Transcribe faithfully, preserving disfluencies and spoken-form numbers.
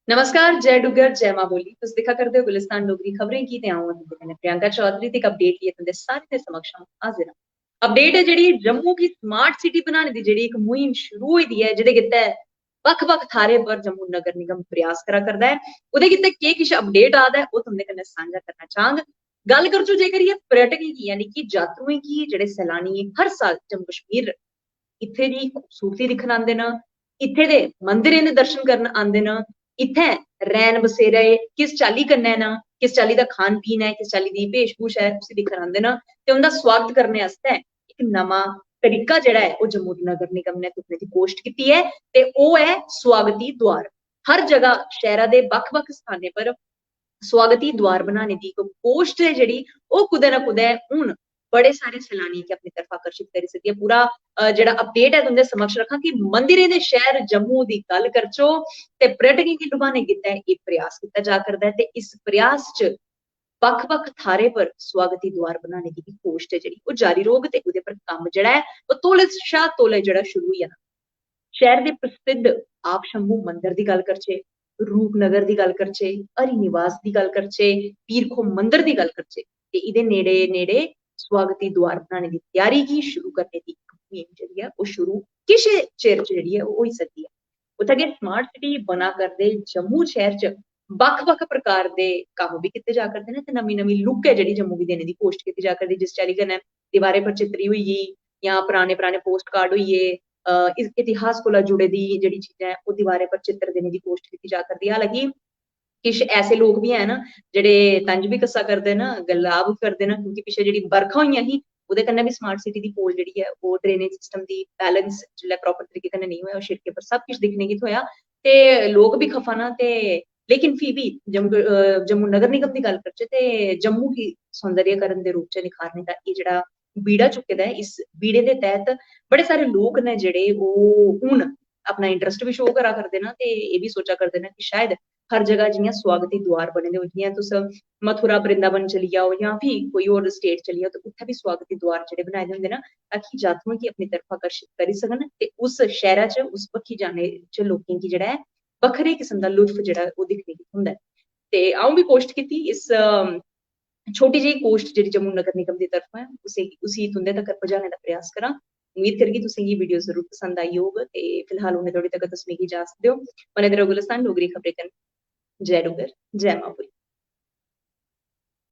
नमस्कार, जय डुग्गर, जय मां बोली। तुस दिक्खा करदे ओ गुलिस्तान डोगरी खबरें गी ते अ'ऊं तुं'दे कन्नै प्रियंका चौधरी ते इक अपडेट लेइयै तुं'दे सारें दे समक्ष अ'ऊं हाजिर आं। अपडेट ऐ जेह्ड़ी जम्मू गी स्मार्ट सिटी बनाने दी जेह्ड़ी इक मुहिम शुरू होई दी ऐ, जेह्दे गित्तै बक्ख-बक्ख थाह्रें पर जम्मू नगर निगम प्रयास करा करदा ऐ। ओह्दे गित्तै केह् किश अपडेट आ दा ऐ, ओह् तुं'दे कन्नै सांझा करना चाह्ङ। गल्ल करचै जेकर एह् पर्यटकें गी, यानी कि जात्तरुएं गी, जेह्ड़े सैलानी हर साल जम्मू कश्मीर इत्थै दी खूबसूरती दिक्खन आंदे न, इत्थै दे मंदिरें दे दर्शन करन आंदे न, इत्थै रैन बसेरे किस चाल्ली कन्नै न, किस चाल्ली दा खान पीन ऐ, किस चाल्ली दी भेशभूशा ऐ, उसी दिक्खन आंदे न ते उं'दा सुआगत करने आस्तै इक नमां तरीका जेह्ड़ा ऐ ओह् जम्मू नगर निगम ने तुप्पने दी कोशट कीती ऐ ते ओह् ऐ सुआगती द्वार। हर जगह शैह्रा दे बक्ख-बक्ख स्थानें पर सुआगती द्वार बनाने दी इक कोशट ऐ जेह्ड़ी ओह् कुतै ना कुतै हून बड़े सारे सैलानियें गी अपनी तरफ आकर्शित करी सकदी ऐ। पूरा, अ, जेह्ड़ा अपडेट ऐ तुं'दे समक्ष रक्खां कि मंदिरें दे शैह्र जम्मू दी गल्ल करचो ते पर्यटकें गी लुभाने गित्तै एह् प्रयास कीता जा करदा ऐ ते इस प्रयास च बक्ख-बक्ख थाह्रें पर सुआगती द्वार बनाने दी बी कोशट ऐ जेह्ड़ी ओह् जारी रौह्ग ते ओह्दे पर कम्म जेह्ड़ा ऐ ओह् तौले शा तौले जेह्ड़ा शुरू होई जाना। शैह्र दे प्रसिद्ध आप शंभू मंदर दी गल्ल करचै, रूपनगर दी गल्ल करचै, हरि निवास दी गल्ल करचै, पीरखो मंदर दी गल्ल करचै ते एह्दे नेड़े नेड़े सुआगती द्वार बनाने दी त्यारी गी शुरू करने दी इक मुहिम जेह्ड़ी ऐ ओह् शुरू किश चिर च जेह्ड़ी ऐ ओह् होई सकदी ऐ। उत्थै गै स्मार्ट सिटी बना करदे जम्मू शैह्र च बक्ख-बक्ख प्रकार दे कम्म बी कीते जा करदे न ते नमीं-नमीं लुक ऐ जेह्ड़ी जम्मू गी देने दी कोशट कीती जा करदी, जिस चाल्ली कन्नै दीवारें पर चित्तरी होई गेई जां पराने-पराने पोस्ट कार्ड होई गे, अ, इस इतिहास कोला जुड़े दी जेह्ड़ी चीजां ऐ, ओह् दीवारें पर चित्तर देने दी कोशट कीती जा करदी ऐ। हालांकि किश ऐसे लोक बी हैन जेह्ड़े तंज बी कस्सा करदे न, गल्ला बी करदे न, क्योंकि पिच्छे जेह्ड़ी बरखा होइयां ही, ओह्दे कन्नै बी स्मार्ट सिटी दी पोल जेह्ड़ी ऐ, ओह् ड्रेनेज सिस्टम दी बैलेंस जिसलै प्रॉपर तरीके कन्नै नेईं होआ, ओह् शिड़कें पर सब किश दिक्खने गी थ्होआ। ते लोक बी खफा न, ते लेकिन फ्ही बी जम्मू, अ, जम्मू नगर निगम दी गल्ल करचै ते जम्मू गी सौंदर्यकरण दे रूप च निखारने दा एह् जेह्ड़ा बीड़ा चुके दा ऐ, इस बीड़े दे तैह्त बड़े सारे लोक न जेह्ड़े ओह् हून अपना इंटरस्ट बी शो करा करदे न ते एह् बी सोचा करदे न कि शायद हर जगह जि'यां सुआगती द्वार बने दे होन, जि'यां तुस मथुरा, वृंदावन चली जाओ जां फ्ही कोई होर स्टेट चली जाओ, ते उत्थै बी सुआगती द्वार जेह्ड़े बनाए दे होंदे न, ताकि जात्तरुएं गी अपनी तरफ आकर्शित करी सकन ते उस शैह्रा च, उस बक्खी जाने च लोकें गी जेह्ड़ा ऐ, बक्खरे किस्म दा लुत्फ जेह्ड़ा ऐ, ओह् दिक्खने गी थ्होंदा ऐ। ते अ'ऊं बी कोशट कीती इस, अम, छोटी जेही कोशट जेह्ड़ी जम्मू नगर निगम दी तरफा ऐ, उसी, उसी तुं'दे तगर पजाने दा प्रयास करां। उम्मीद करगी तुसें गी वीडियो जरूर पसंद आई होग। ते फिलहाल उन्ने धोड़ी तगर तुस मिगी इजाजत देओ। बने दे र'वो गुलिस्तान डोगरी खबरें कन्नै। जय डुग्गर, जय मां बोली।